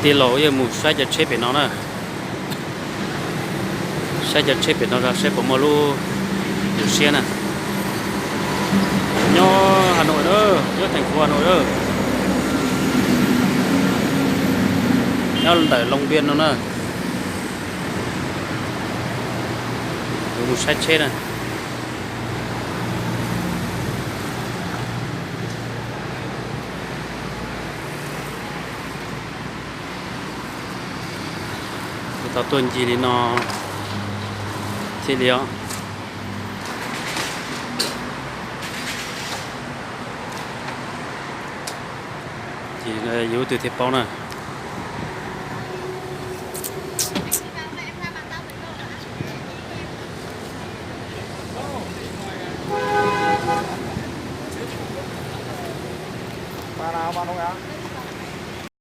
Tij laug yuav mus saib cov tsheb pem no na. Saib cov tsheb pem no saib puas muaj lub lus siab na. Nyob Hà Nội na, nyob thành phố Hà Nội na. Nyob ntawm Long Biên no na. Kuv mus saib tsheb na. Kuv tau tuaj ncig li no thiaj li os. Ces yus twb thiaj paub na.